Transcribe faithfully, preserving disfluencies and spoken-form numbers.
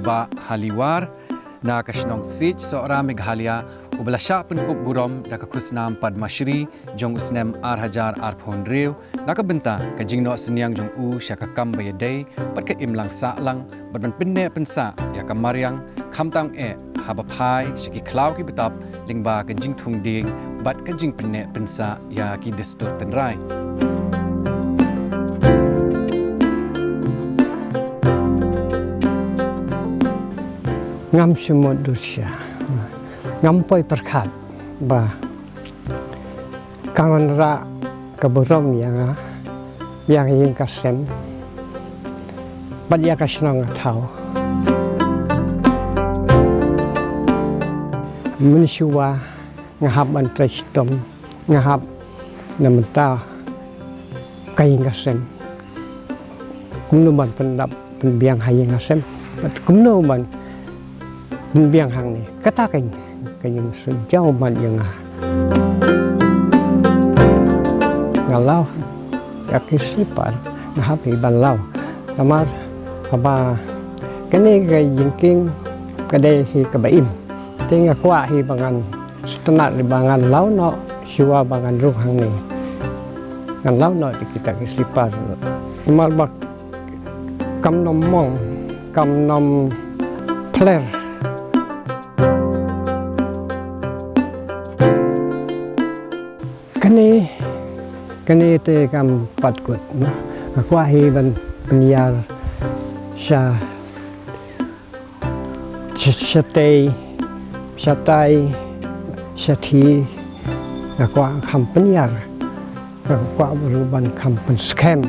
Bah Haliwar, na ka shnong Siej, Sohra, Meghalaya, uba la shah pynkup burom da ka khusnam Padma Shri jong u snem ar hajar arphew hynriew, na ka bynta ka jingnoh synñiang jong u sha ka kam ba ïadei bad ka imlang sahlang, bad ban pynneh pynsah ïa ka mariang, khamtam eh haba phai sha ki khlaw ki btap lyngba ka jingthung dieng bad ka jingpynneh pynsah ïa ki dustur tynrai. Ngam shu mut dusha, ngam poi pyrkhat ba kan wanrah ka burom ïa nga, ïa ka ïing ka sem bad ïa ka shnong ka thaw. Mynshuwa nga hap ban trei shitom, nga hap na mynta ka ïing ka sem. Kumno ban pyndap pynbiang ha ïing ha sem, bad kumno ban pynbiang hangne. Kata ka ïing ka ïing shu jaw ban ïa nga. Nga law ïa ki slipar, nga hap hi ban law. Namar haba kane ka jingkieng ka dei hi kaba im, te nga kwah hi ba ngan sngewtynnat hi ba ngan law noh, shuwa ba ngan rung hangne. Ngan law noh ïa kita ki slipar. Namar ba kam nym mong, kam nym pler. Kane, kane te kam pat kut, noh. Nga kwah hi ban pynïar sha, sha, shatei, shatai, shathie. Nga kwah kham pynïar, nga kwah ruh ban kham pynskhem.